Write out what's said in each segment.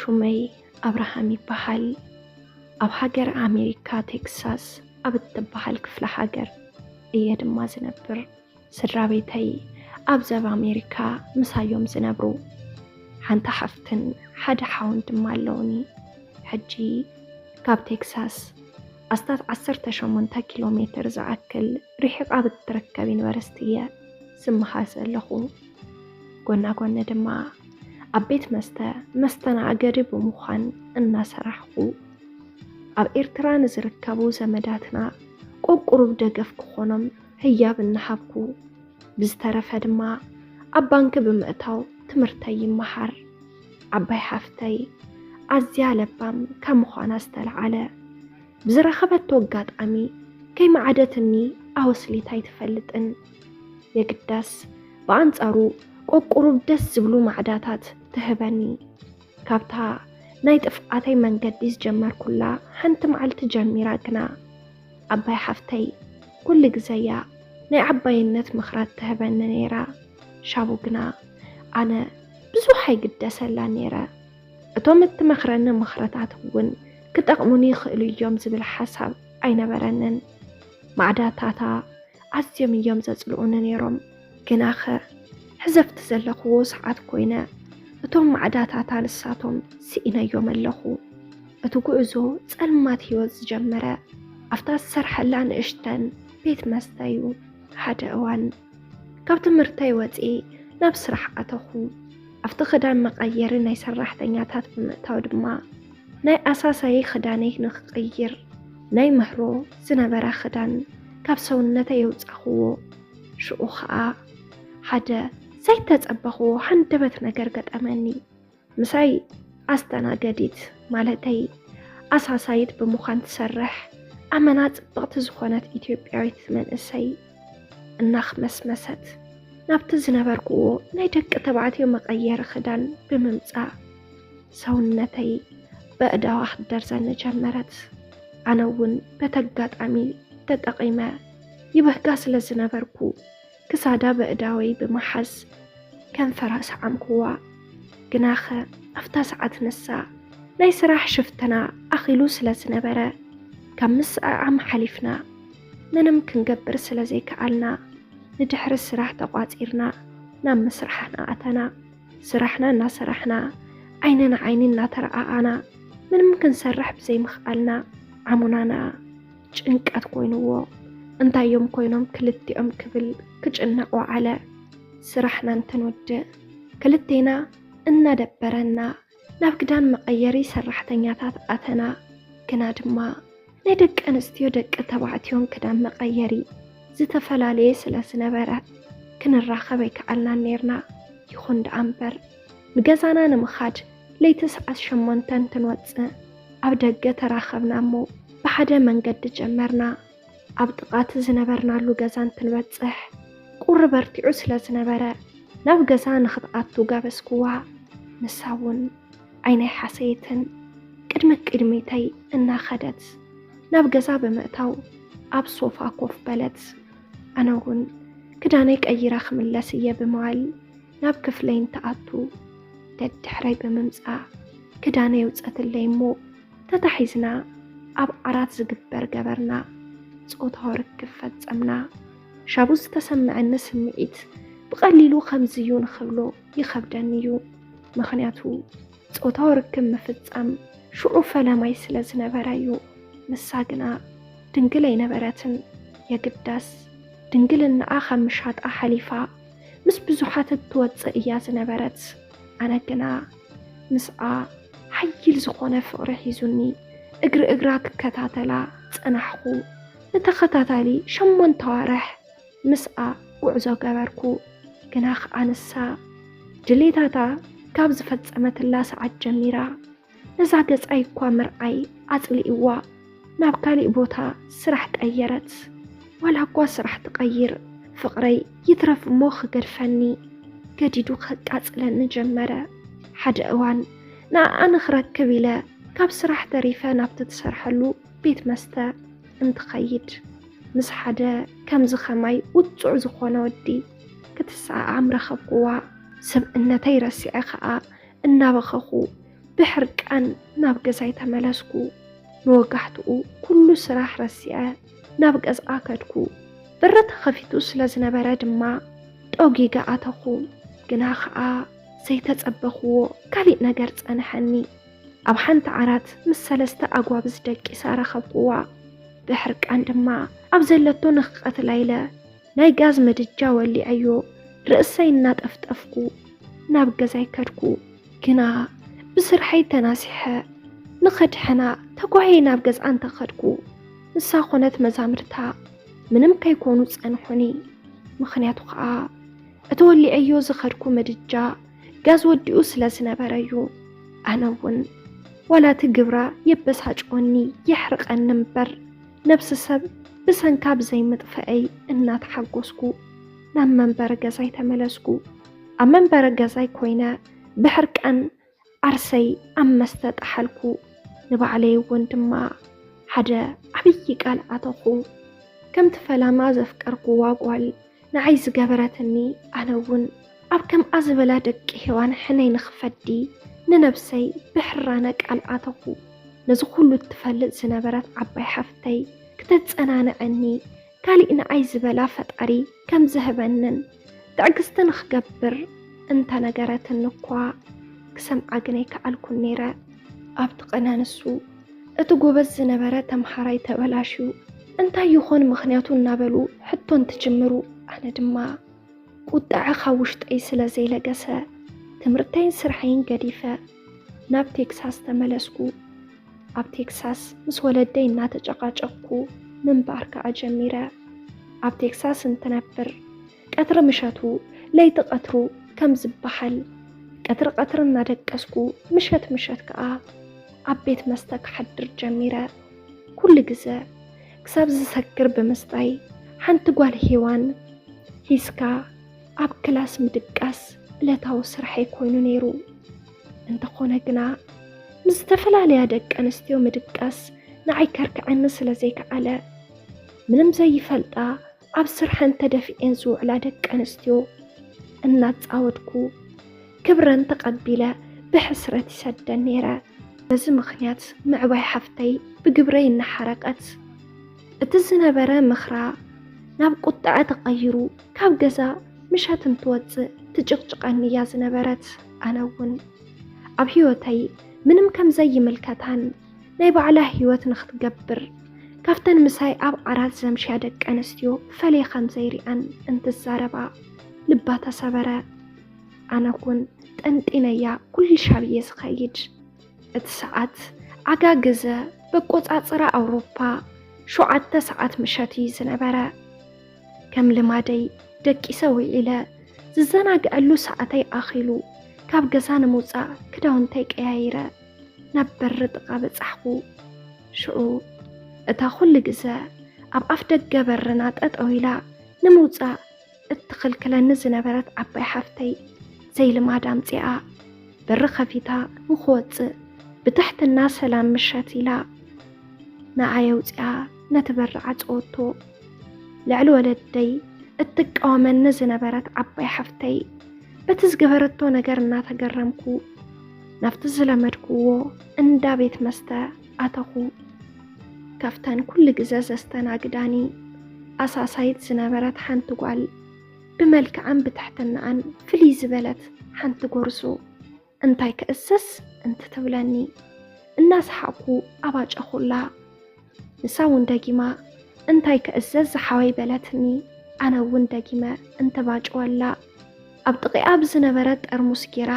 ሹመይ ኣብርሃም ይበሃል። ኣብ ሃገር ኣሜሪካ ቴክሳስ ኣብ እትበሃል ክፍለ ሃገር እየ ድማ ዝነብር። ስድራ ቤተይ ኣብ ዘብ ኣሜሪካ ምሳዮም ዝነብሩ። ሓንቲ ሓፍትን ሓደ ሓውን ድማ ኣለውኒ። ሕጂ ካብ ቴክሳስ ኣስታት ዓሰርተ ሸሞንተ ኪሎ ሜትር ዝኣክል ርሒቕ ኣብ እትርከብ ዩኒቨርሲቲ እየ ዝመሃር ዘለኹ። ጎና ጎኒ ድማ ኣብ ቤት መስተ መስተናገዲ ብምዃን እናሰራሕኹ፣ ኣብ ኤርትራ ንዝርከቡ ዘመዳትና ቁሩብ ደገፍ ክኾኖም ህያብ እናሃብኩ፣ ብዝተረፈ ድማ ኣብ ባንኪ ብምእታው ትምህርተይ ይመሃር። ዓባይ ሓፍተይ ኣዝያ ለባም ካብ ምዃና ዝተለዓለ፣ ብዝረኸበቶ ኣጋጣሚ ከይመዓደትኒ ኣወስሊታ ኣይትፈልጥን። የግዳስ ብኣንጻሩ ቁሩብ ደስ ዝብሉ ማዕዳታት ትህበኒ። ካብታ ናይ ጥፍኣተይ መንገዲ ዝጀመርኩላ ሓንቲ መዓልቲ ጀሚራ ግና፣ ዓባይ ሓፍተይ ኩሉ ግዘ እያ ናይ ዓባይነት ምኽራት ትህበኒ ነይራ። ሻቡ ግና ኣነ ብዙሕ ኣይግደሰላ ነይረ። እቶም እትመኽረኒ ምኽርታት እውን ክጠቕሙኒ ይኽእሉ እዮም ዝብል ሓሳብ ኣይነበረንን። ማዕዳታታ ኣዝዮም እዮም ዘጽልኡኒ ነይሮም። ግናኸ ሕዚ ኣብቲ ዘለኽዎ ሰዓት ኮይነ እቶም ማዕዳታታ ንሳቶም ስኢነዮም ኣለኹ። እቲ ጉዕዞ ጸልማት ህይወት ዝጀመረ ኣብታ ዝሰርሐላ ንእሽተን ቤት መስተ እዩ። ሓደ እዋን ካብ ትምህርተይ ወጺኤ ናብ ስራሕ ኣተኹ። ኣብቲ ክዳን መቐየሪ ናይ ሰራሕተኛታት ብምእታው ድማ ናይ ኣሳሳዪ ክዳነይ ንኽቕይር ናይ ምህሮ ዝነበረ ክዳን ካብ ሰውነተይ የውጻኽዎ። ሽዑ ኸኣ ሓደ ዘይተጸበኽዎ ሃንደበት ነገር ገጠመኒ። ምሳይ ኣስተናገዲት፣ ማለተይ ኣሳሳይት ብምዃን ትሰርሕ ኣመና ጽብቕቲ ዝኾነት ኢትዮጵያዊት መንእሰይ እናኽመስመሰት ናብቲ ዝነበርኩዎ ናይ ደቂ ተባዕትዮ መቐየሪ ክዳን ብምምጻእ ሰውነተይ በእዳዋ ክትደርዘኒ ጀመረት። ኣነ እውን በቲ ኣጋጣሚ ተጠቒመ ይበህጋ ስለ ዝነበርኩ ክሳዳ በእዳወይ ብምሓዝ ከንፈራ ሰዓምኩዋ። ግናኸ ኣብታ ሰዓት ንሳ ናይ ስራሕ ሽፍትና ኣኺሉ ስለ ዝነበረ ካብ ምስዕዓም ሓሊፍና ምንም ክንገብር ስለ ዘይከኣልና ንድሕሪ ስራሕ ተቋጺርና ናብ ምስራሕና ኣተና። ስራሕና እናሰራሕና ዓይኒ ንዓይኒ እናተረኣኣና ምንም ክንሰርሕ ብዘይምኽኣልና ዓሙናና ጭንቀት ኮይንዎ። እንታይ እዮም ኮይኖም ክልቲኦም ክብል ክጭነቕ ወዓለ። ስራሕና እንትንወድእ ክልቴና እናደበረና ናብ ክዳን መቐየሪ ሰራሕተኛታት ኣተና። ግና ድማ ናይ ደቂ ኣንስትዮ ደቂ ተባዕትዮን ክዳን መቐየሪ ዝተፈላለየ ስለ ዝነበረ ክንራኸብ ኣይከኣልናን ነይርና። ይኹን ደኣ እምበር ንገዛና ንምኻድ ለይቲ ሰዓት ሸሞንተ እንትንወፅእ ኣብ ደገ ተራኸብና እሞ ብሓደ መንገዲ ጀመርና። ኣብ ጥቓ እቲ ዝነበርናሉ ገዛ እንትንበጽሕ ቁሪ በርቲዑ ስለ ዝነበረ ናብ ገዛ ንኽትኣቱ ጋበዝክዋ። ንሳ እውን ዓይነይ ሓሰየትን ቅድሚ ቅድሚተይ እናኸደት ናብ ገዛ ብምእታው ኣብ ሶፋ ኮፍ በለት። ኣነ እውን ክዳነይ ቀይረ ክምለስ እየ ብምባል ናብ ክፍለይ እንትኣቱ ደድሕረይ ብምምጻእ ክዳነይ ኣውጸትለይ እሞ ተታሒዝና ኣብ ዓራት ዝግበር ገበርና ጾታዊ ርክብ ፈጸምና። ሻቡ ዝተሰምዐኒ ስምዒት ብቐሊሉ ከምዚ እዩ ንኽብሎ ይኸብደኒ እዩ። ምኽንያቱ ጾታዊ ርክብ ምፍጻም ሽዑ ፈለማይ ስለ ዝነበረ እዩ። ንሳ ግና ድንግል ኣይነበረትን። የግዳስ ድንግልናኣ ካብ ምሻጣ ሓሊፋ ምስ ብዙሓት እትወጽእ እያ ዝነበረት። ኣነ ግና ምስኣ ሓይል ዝኾነ ፍቕሪ ሒዙኒ እግሪ እግራ ክከታተላ ጸናሕኹ። ንተኸታታሊ ሸሞንተ ኣዋርሕ ምስኣ ጉዕዞ ገበርኩ። ግና ኸኣ ንሳ ድሌታታ ካብ ዝፈጸመትላ ሰዓት ጀሚራ ነዛ ገጻይ እኳ ምርኣይ ኣጽሊእዋ ናብ ካሊእ ቦታ ስራሕ ቀየረት። ዋላ እኳ ስራሕ ትቐይር ፍቕረይ ይትረፍ እሞ ክገድፈኒ ገዲዱ ከቃጽለኒ ጀመረ። ሓደ እዋን ንኣኣ ንኽረክብ ኢለ ካብ ስራሕ ተሪፈ ናብቲ ትሰርሐሉ ቤት መስተ እንትኸይድ ምስ ሓደ ከምዚ ኸማይ ውጹዕ ዝኾነ ወዲ ክትሰኣኣም ረኸብክዋ። ሰብእነተይ ረሲዐ ኸኣ እናበኸኹ ብሕርቃን ናብ ገዛይ ተመለስኩ። ንወጋሕትኡ ኩሉ ስራሕ ረሲዐ ናብ ገዝኣ ከድኩ። በሪ ተኸፊቱ ስለ ዝነበረ ድማ ጠጒገ ኣተኹ። ግና ኸኣ ዘይተጸበኽዎ ካሊእ ነገር ጸንሐኒ። ኣብ ሓንቲ ዓራት ምስ ሰለስተ ኣጓብዝ ደቂሳ ረኸብክዋ። ብሕርቃን ድማ ኣብ ዘለቶ ንኽቐትላ ኢለ ናይ ጋዝ ምድጃ ወሊዐዮ ርእሰይ እናጠፍጠፍኩ ናብ ገዛይ ከድኩ። ግና ብስርሐይ ተናሲሐ ንኸድሕና ተጓየ ናብ ገዝኣ እንተኸድኩ፣ ንሳ ኾነት መዛምድታ ምንም ከይኮኑ ጸንሑኒ። ምኽንያቱ ኸኣ እቲ ወሊዐዮ ዝኸድኩ ምድጃ ጋዝ ወዲኡ ስለ ዝነበረ እዩ። ኣነ እውን ዋላ እቲ ግብራ የበሳጭወኒ የሕርቐኒ እምበር፣ ነብሲ ሰብ ብሰንካ ብዘይምጥፍአይ እናተሓጎስኩ ናብ መንበሪ ገዛይ ተመለስኩ። ኣብ መንበሪ ገዛይ ኮይነ ብሕርቃን ዓርሰይ ኣብ መስተ ጠሓልኩ። ንባዕለይ እውን ድማ ሓደ ዓብዪ ቃል ኣተኹ። ከምቲ ፈላማ ዘፍቀርኩዋ ጓል ንዓይ ዝገበረትኒ፣ ኣነ እውን ኣብ ከምኣ ዝበላ ደቂ ሄዋን ሕነይ ንኽፈዲ ንነብሰይ ብሕራነ ቃል ኣተኹ። ነዚ ኩሉ እትፈልጥ ዝነበረት ዓባይ ሓፍተይ ክተጸናንዐኒ፣ ካሊእ ንዓይ ዝበላ ፈጣሪ ከም ዝህበንን ትዕግስቲ ንኽገብር እንተነገረትኒ እኳ፣ ክሰምዓ ግን ኣይከኣልኩን ነይረ። ኣብቲ ቅነ ንሱ፣ እቲ ጎበዝ ዝነበረ ተምሃራይ ተበላሽዩ፣ እንታይ ይኾን ምኽንያቱ እናበሉ ሕቶ እንትጅምሩ፣ ኣነ ድማ ቁጥዐ ካብ ውሽጠይ ስለ ዘይለገሰ፣ ትምህርተይን ስርሐይን ገዲፈ ናብ ቴክሳስ ተመለስኩ። ኣብ ቴክሳስ ምስ ወለደይ እናተጨቃጨቅኩ ምንባር ከኣ ጀሚረ። ኣብ ቴክሳስ እንትነብር፣ ቀትሪ ምሸቱ ለይቲ ቀትሩ ከም ዝበሃል፣ ቀትሪ ቀትሪ እናደቀስኩ፣ ምሸት ምሸት ከኣ ኣብ ቤት መስተ ክሓድር ጀሚረ። ኩሉ ግዘ ክሳብ ዝሰክር ብምስታይ፣ ሓንቲ ጓል ሄዋን ሂዝካ ኣብ ክላስ ምድቃስ ዕለታዊ ስርሐይ ኮይኑ ነይሩ። እንተኾነ ግና፣ ምስ ዝተፈላለያ ደቂ ኣንስትዮ ምድቃስ ንዓይ ከርክዐኒ ስለ ዘይከኣለ፣ ምንም ዘይፈልጣ ኣብ ስርሐን ተደፊኤን ዝውዕላ ደቂ ኣንስትዮ እናጻወድኩ፣ ክብረን ተቐቢለ ብሕስረት ይሰደን ነይረ። በዚ ምኽንያት ምዕባይ ሓፍተይ ብግብረይ እናሓረቐት፣ እቲ ዝነበረ ምኽራ ናብ ቁጥዐ ተቐይሩ፣ ካብ ገዛ ምሸት እንትወጽእ ትጭቕጭቐኒ እያ ዝነበረት። ኣነ እውን ኣብ ህይወተይ ምንም ከም ዘይምልከታን ናይ ባዕላ ህይወት ንኽትገብር፣ ካብተን ምሳይ ኣብ ዓራት ዘምሽያ ደቂ ኣንስትዮ ፈልየ ከም ዘይሪኣን እንትዛረባ ልባ ተሰበረ። ኣነ እውን ጠንጢነያ ኩልሻብ እየ ዝኸይድ። እቲ ሰዓት ዓጋ ግዘ በቆጻጽራ ኣውሮፓ ሸውዓተ ሰዓት ምሸት እዩ ዝነበረ። ከም ልማደይ ደቂሰ ውዒለ ዝዘናግዐሉ ሰዓተይ ኣኺሉ ካብ ገዛ ንምውጻእ ክዳውንተይ ቀያይረ ናብ በሪ ጥቓ በጻሕኩ። ሽዑ እታ ኩሉ ግዘ ኣብ ኣፍ ደገ በርና ጠጠው ኢላ ንምውጻእ እትኽልክለኒ ዝነበረት ዓባይ ሓፍተይ ዘይልማድ ኣምጺኣ በሪ ከፊታ ንኽወጽእ ብትሕትና ሰላም ምሸት ኢላ ንዓይ ኣውጺኣ ነቲ በሪ ዓጸወቶ። ልዕሊ ወለደይ እትቃወመኒ ዝነበረት ዓባይ ሓፍተይ በቲ ዝገበረቶ ነገር እናተገረምኩ ናብቲ ዝለመድክዎ እንዳ ቤት መስተ ኣተኹ። ካብተን ኩሉ ግዘ ዘስተናግዳኒ ኣሳሳይት ዝነበረት ሓንቲ ጓል ብመልክዓን ብትሕትናኣን ፍልይ ዝበለት ሓንቲ ጎርዞ እንታይ ክእዘዝ እንትትብለኒ እናሰሓቕኩ ኣባጨኹላ። ንሳ እውን ደጊማ እንታይ ክእዘዝ ዝሓወይ በለትኒ። ኣነ እውን ደጊመ እንትባጭወላ ኣብ ጥቂኣ ብዝነበረ ጠርሙስ ጌራ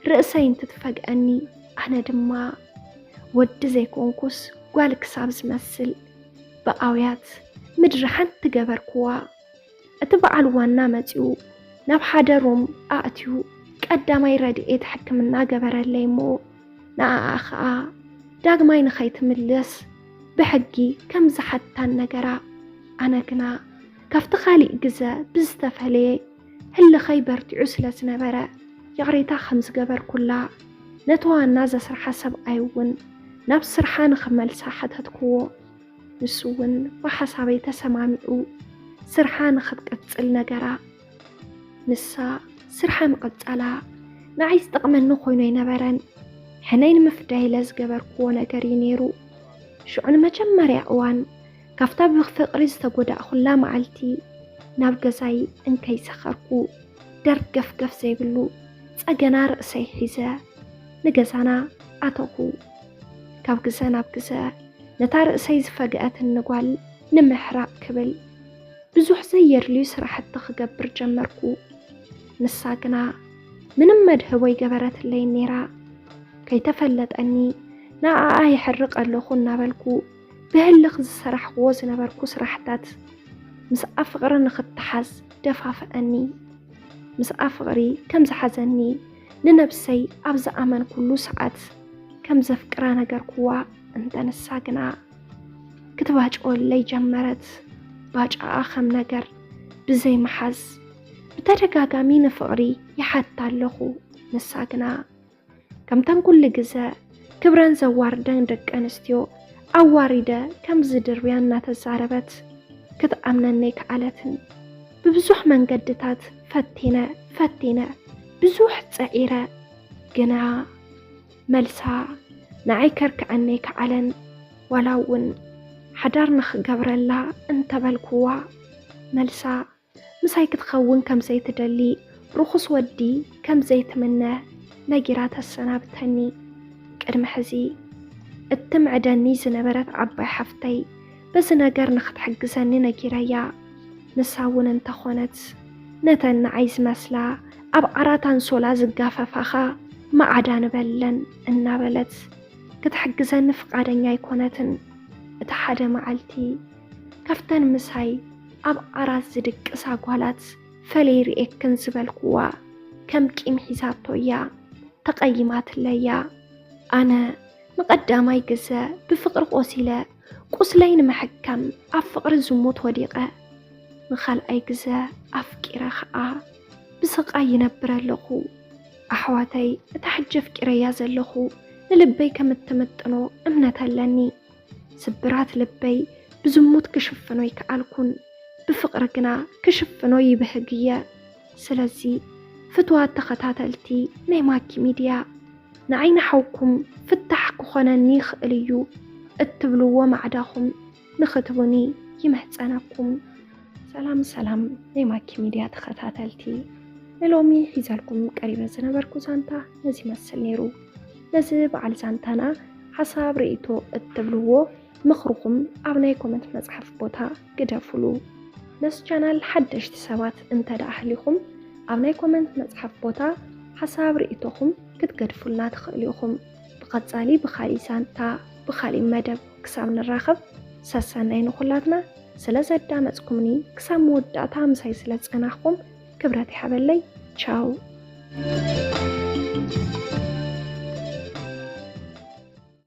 ርእሰይ እንትትፈግአኒ ኣነ ድማ ወዲ ዘይኮንኩስ ጓል ክሳብ ዝመስል ብኣውያት ምድሪ ሓንቲ ገበርክዋ። እቲ በዓል ዋና መጺኡ ናብ ሓደ ሩም ኣእትዩ ቀዳማይ ረድኤት ሕክምና ገበረለይ እሞ ንኣኣ ኸኣ ዳግማይ ንኸይትምለስ ብሕጊ ከም ዝሓታን ነገራ። ኣነ ግና ካብቲ ካሊእ ግዘ ብዝተፈለየ ህልኸይ በርቲዑ ስለ ዝነበረ ይቕሬታ ከም ዝገበርኩላ ነቲ ዋና ዘስርሓ ሰብኣይ እውን ናብ ስርሓ ንኽመልሳ ሓተትክዎ። ንሱ እውን ብሓሳበይ ተሰማሚዑ ስርሓ ንኽትቅጽል ነገራ። ንሳ ስርሓ ምቕጻላ ንዓይ ዝጠቕመኒ ኮይኑ ኣይነበረን። ሕነይ ንምፍዳይ ኢለ ዝገበርክዎ ነገር እዩ ነይሩ። ሽዑ ንመጀመርያ እዋን ካብታ ብፍቕሪ ዝተጎዳእኹላ መዓልቲ ናብ ገዛይ እንከይሰኸርኩ ደርገፍገፍ ዘይብሉ ጸገና ርእሰይ ሒዘ ንገዛና ኣተኹ። ካብ ግዘ ናብ ግዘ ነታ ርእሰይ ዝፈግአትኒ ጓል ንምሕራቕ ክብል ብዙሕ ዘየድልዩ ስራሕቲ ክገብር ጀመርኩ። ንሳ ግና ምንም መድህቦ ኣይገበረትለይን ነይራ። ከይተፈለጠኒ ንኣኣ የሕርቕ ኣለኹ እናበልኩ ብህልኽ ዝሰራሕክዎ ዝነበርኩ ስራሕታት ምስኣ ፍቕሪ ንኽተሓዝ ደፋፍኣኒ። ምስኣ ፍቕሪ ከም ዝሓዘኒ ንነብሰይ ኣብ ዝኣመንኩሉ ሰዓት ከም ዘፍቅራ ነገርክዋ። እንተ ንሳ ግና ክትባጭወለይ ጀመረት። ባጫኣ ከም ነገር ብዘይ ምሓዝ ብተደጋጋሚ ንፍቕሪ ይሓታ ኣለኹ። ንሳ ግና ከምተን ኩሉ ግዘ ክብረን ዘዋርደን ደቂ ኣንስትዮ ኣዋሪደ ከም ዝድርብያ እናተዛረበት ክትኣምነኒ ኣይከኣለትን። ብብዙሕ መንገድታት ፈቲነ ፈቲነ ብዙሕ ጸዒረ፣ ግና መልሳ ንዓይ ከርክዐኒ ኣይከኣለን። ዋላ እውን ሓዳር ንኽገብረላ እንተበልክዋ፣ መልሳ ምሳይ ክትኸውን ከም ዘይትደሊ፣ ርኹስ ወዲ ከም ዘይትምነ ነጊራ ተሰናብተኒ። ቅድሚ ሕዚ እትምዕደኒ ዝነበረት ዓባይ ሓፍተይ በዚ ነገር ንኽትሕግዘኒ ነጊረያ። ንሳ እውን እንተኾነት ነተን ንዓይ ዝመስላ ኣብ ዓራት ኣንሶላ ዝጋፈፋኻ መዓዳ ንበለን እናበለት ክትሕግዘኒ ፍቓደኛ ኣይኮነትን። እቲ ሓደ መዓልቲ ካብተን ምሳይ ኣብ ዓራት ዝድቅሳ ጓላት ፈለይ ርእየክን ዝበልክዋ ከም ቂም ሒዛቶ እያ ተቐይማትለያ። ኣነ ንቐዳማይ ግዘ ብፍቕሪ ቆሲለ ቁስለይ ንምሕካም ኣብ ፍቕሪ ዝሙት ወዲቐ፣ ንኻልኣይ ግዘ ኣፍቂረ ኸኣ ብስቓይ ይነብር ኣለኹ። ኣሕዋተይ፣ እታ ሕጂ ኣፍቂረያ ዘለኹ ንልበይ ከም እትምጥኖ እምነት ኣለኒ። ስብራት ልበይ ብዝሙት ክሽፍኖ ኣይከኣልኩን፣ ብፍቕሪ ግና ክሽፍኖ ይብህግ እየ። ስለዚ ፍትዋት ተኸታተልቲ ናይ ማኪ ሚድያ፣ ንዓይ ንሓውኩም ፍታሕ ክኾነኒ ይኽእል እዩ እትብልዎ ማዕዳኹም ንኽትቡኒ ይምሕጸነኩም። ሰላም ሰላም ናይ ማኪ ሚድያ ተኸታተልቲ፣ ንሎሚ ሒዘልኩም ቀሪበ ዝነበርኩ ዛንታ ነዚ ይመስል ነይሩ። ነዚ በዓል ዛንታና ሓሳብ ርእይቶ እትብልዎ ምኽርኹም ኣብ ናይ ኮመንት መጽሓፍ ቦታ ግደፉሉ። ነዚ ቻናል ሓደሽቲ ሰባት እንተ ደኣ ኣህሊኹም ኣብ ናይ ኮመንት መጽሓፍ ቦታ ሓሳብ ርእይቶኹም ክትገድፉልና ትኽእሉ ኢኹም። ብቐጻሊ ብኻሊእ ዛንታ ብኻሊእ መደብ ክሳብ ንራኸብ ሰሰናይ ንኹላትና። ስለ ዘዳመጽኩምኒ ክሳብ መወዳእታ ምሳይ ስለ ዝጸናሕኩም ክብረት ይሃበለይ። ቻው።